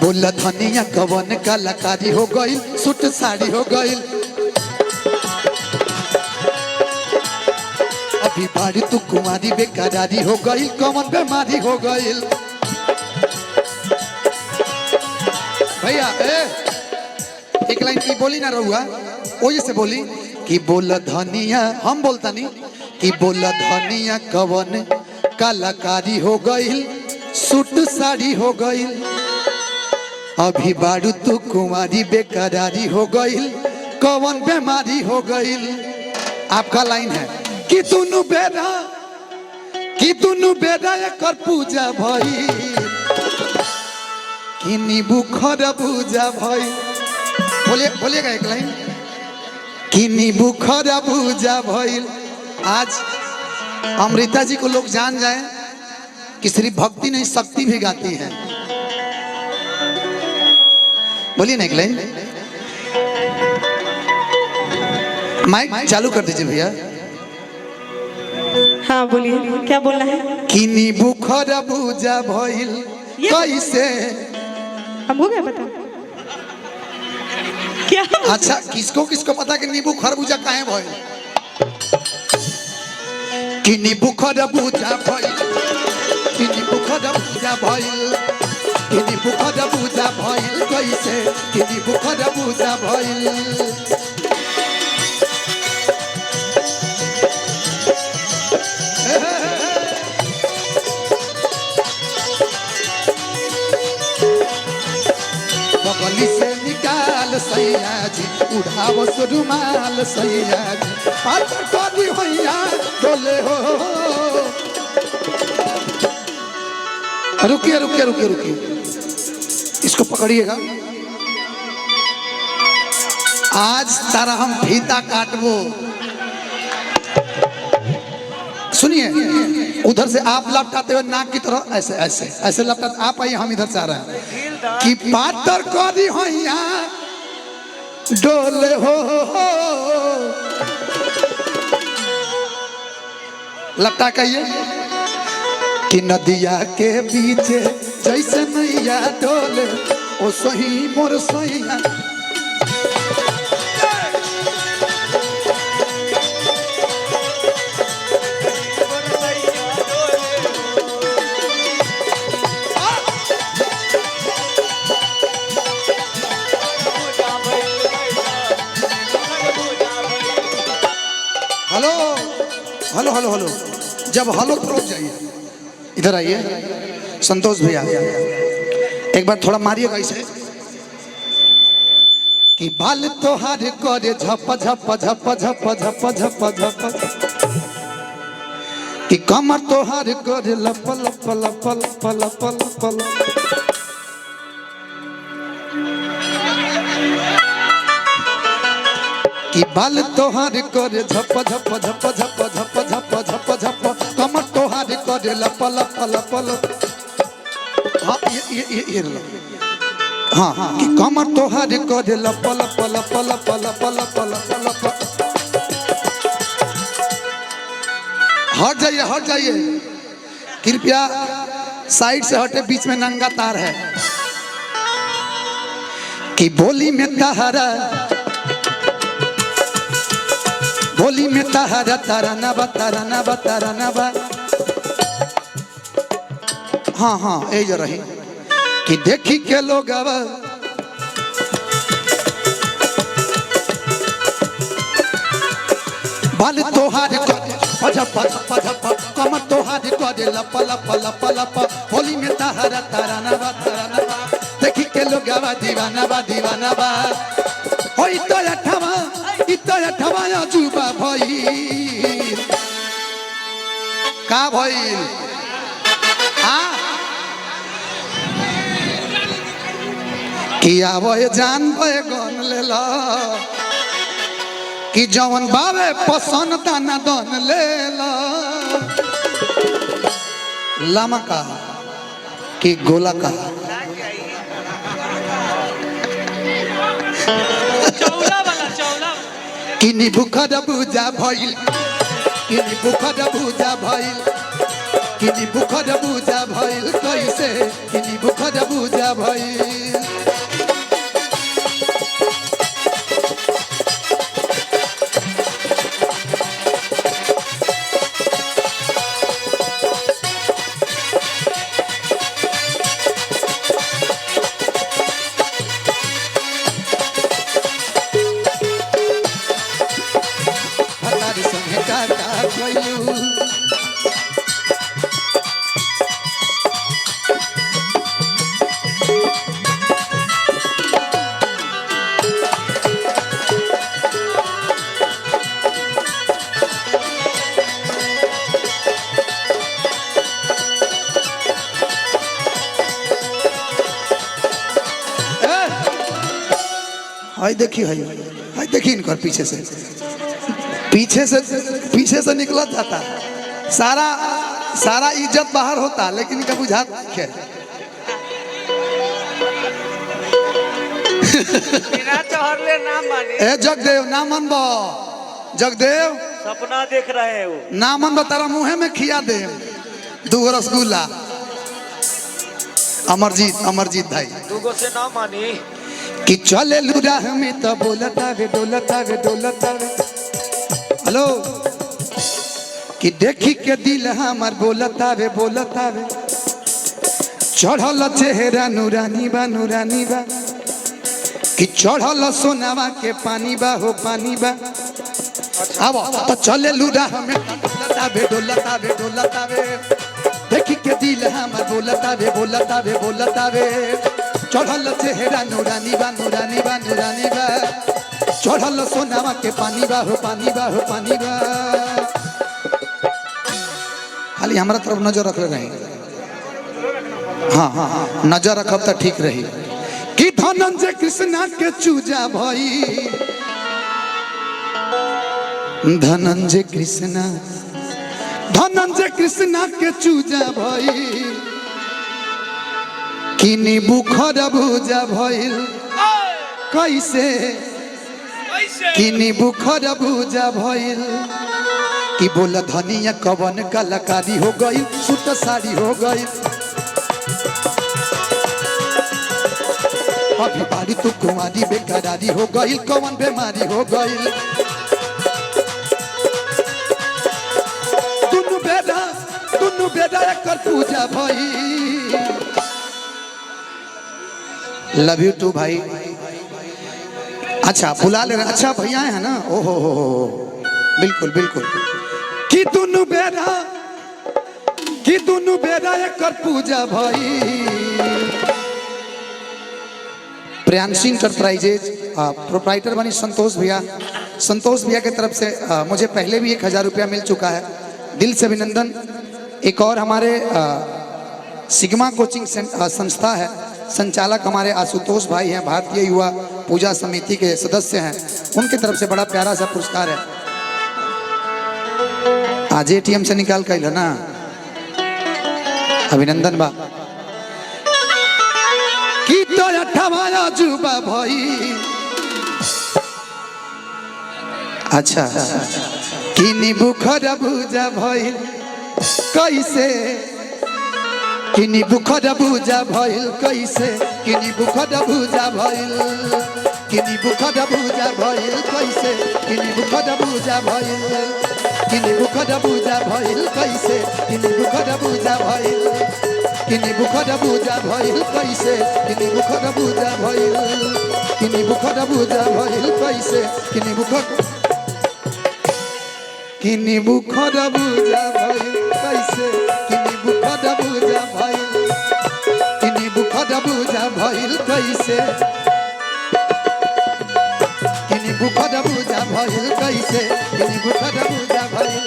बोला धनिया कवन कलाकारी हो गइल, सूट साड़ी हो गइल। अभी बाड़ी तू कुमारी बेकरारी हो गइल, कवन बीमारी हो गइल। भैया ए एक लाइन की बोली ना रहुआ, ओये से बोली कि बोला धनिया, हम बोलता नहीं कि बोला धनिया कवन कलाकारी हो गइल, सूट साड़ी हो गइल। अभी बारू तू कुमारी बेकरारी हो गइल, कवन बीमारी हो गइल। आपका लाइन है कि दुनु बेरा, कि दुनु बेरा एकर पूजा भइल, कि नींबू खरबूजा भइल। बोलिए बोलिएगा एक लाइन कि नींबू खरबूजा भइल। आज अमृता जी को लोग जान जाए कि सिर्फ भक्ति नहीं शक्ति भी गाती है। बोलिए ना एक लाइन। माइक चालू कर दीजिए भैया। हाँ बोलिए, क्या बोलना है? कि नींबू खरबूजा भइल कैसे। हम हो गए बता क्या? अच्छा किसको किसको पता कि नींबू खरबूजा काहे भइल? कि नींबू खरबूजा भइल, कि नींबू खरबूजा भइल, कि नींबू खरबूजा भइल कैसे, कि नींबू खरबूजा भइल। बगली से निकाल सैया जी, उड़ाव रुमाल सैया जी, पातर करी होइया डोले हो। रुकिए रुकिए रुकिए रुकिए, इसको पकड़िएगा। आज तारा हम फीता काटबो। सुनिए, उधर से आप लपटाते हुए नाक की तरह ऐसे ऐसे ऐसे लपटाते, आप आइए, हम इधर से आ रहे हैं। कि पातर करी होइया डोले हो, लपटा कहिए कि नदिया के बीचे जैसे नैया डोले, ओ सही मोर सैया। हेलो हेलो हेलो हेलो, जब हेलो तो रुक जाइए, इधर आइए संतोष भैया, एक बार थोड़ा मारिएगा इसे। कि बाल तोहार करे झप झप झप झप झप झप झप, कि कमर तोहार करे लप लप लप लप लप लप लप। कि बाल तोहार करे झप झप झप झप झप झप झप झप, कमर तोहार करे लप लप लप लप। हाँ ये ये लो। हाँ हाँ, कि कमर तोहार करे लप लप लप लप लप लप लप लप। हट जाइए हट जाइए, कृपया साइड से हटे, बीच में नंगा तार है। कि बोली में तहरा, बोली में तहरा तारा बा तारा बा तारा बा। हाँ हाँ ए जो रही कि देखी के लोग अब बाल तोहार करे झप झप झप, कमर तोहार करे लप लप लप लप, होली में तहरा तारा बा तारा बा, देखी के लोग अब दीवाना बा दीवाना बा। हो तो अठवा, इ तो अठवा अजूबा भइल। का भइल? हाँ कि आवे जान बैगन लेला, कि जवन बावे पसंद दाना दन लेला। लामा का कि गोला का? चौला वाला, चौला। किनी बुखर पूजा भइल, किनी बुखर पूजा भइल, किनी बुखर पूजा भइल कैसे, किनी बुखर पूजा भइल। हाय देखी, हाय हाय देखी, इनकर पीछे से, पीछे से, पीछे से निकलत जाता, सारा सारा इज्जत बाहर होता, लेकिन इनका बुझात नहीं है। बिना चढ़ले ना मानी। ए जगदेव, ना मनबो जगदेव? सपना देख रहे हैं वो। ना मनबो, तारा मुँहे में खिया दे दूगो रसगुल्ला। अमरजीत, अमरजीत भाई। दूगो से ना मानी। कि चले लुराह में तो बोलता वे, डोलता वे, डोलता वे। हेलो, कि देखी के दिल हमार बोलता वे, बोलता वे। चढ़ल चेहरा नूरानी बा, नूरानी बा। कि चढ़ल सोनावा के पानी बा हो, पानी बा। अब तो चले लुराह में डोलता वे, डोलता वे, डोलता वे। देखी के दिल हमार बोलता वे, बोलता वे, बोलता वे। चढ़ल चेहरा नूरानी बा, नूरानी बा, नूरानी बा। चढ़ल सोनावा के पानी बा हो, पानी बा हो, पानी बा। खाली हमारा तरफ नजर रखले रही। हाँ हाँ, नजर रखब तो ठीक रही। कि धनंजय कृष्णा के चूजा भई, धनंजय कृष्णा, धनंजय कृष्णा के चूजा भई, किनी बुखर भूजा भइल कैसे? किनी बुखर भूजा भइल। कि बोल धनिया कवन कलाकारी हो गई, सूट साड़ी हो गई। अभी बारी तू कुमारी, बेकरारी हो गई, कवन बीमारी हो गई? दुनु बेरा, दुनु बेरा एकर पूजा भई। लव you to भाई। अच्छा, बुला ले रहे। अच्छा, भैया है ना? ओ हो, बिल्कुल बिल्कुल। कि दुनु बेरा, कि दुनु बेरा एकर पूजा भई। प्रियांशी इंटरप्राइजेज प्रोप्राइटर बनी संतोष भैया। संतोष भैया के तरफ से मुझे पहले भी 1000 रुपया मिल चुका है, दिल से अभिनंदन। एक और हमारे सिग्मा कोचिंग संस्था है, संचालक हमारे आशुतोष भाई हैं, भारतीय युवा पूजा समिति के सदस्य हैं, उनकी तरफ से बड़ा प्यारा सा पुरस्कार है। आज एटीएम से निकाल कर ना, अभिनंदन बा। की तो अठवा अजूबा भई। अच्छा, किनी बुखर भूजा भइल कैसे? किनी बुखर भूजा भइल कैसे? किनी बुखर भूजा भइल, किनी बुखर भूजा भइल कैसे? किनी बुखर भूजा भइल, किनी बुखर भूजा भइल कैसे? किनी बुखर भूजा भइल, किनी बुखर भूजा भइल कैसे? किनी बुखर भूजा भइल, किनी बुखर भूजा भइल कैसे? किनी बुखर, किनी बुखर भूजा भइल कैसे? किनी बुखर भूजा भइल, किनी बुखर भूजा भइल कैसे? किनी बुखर भूजा भइल कैसे? किनी बुखर भूजा भइल,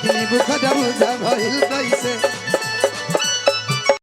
किनी बुखर भूजा भइल कैसे?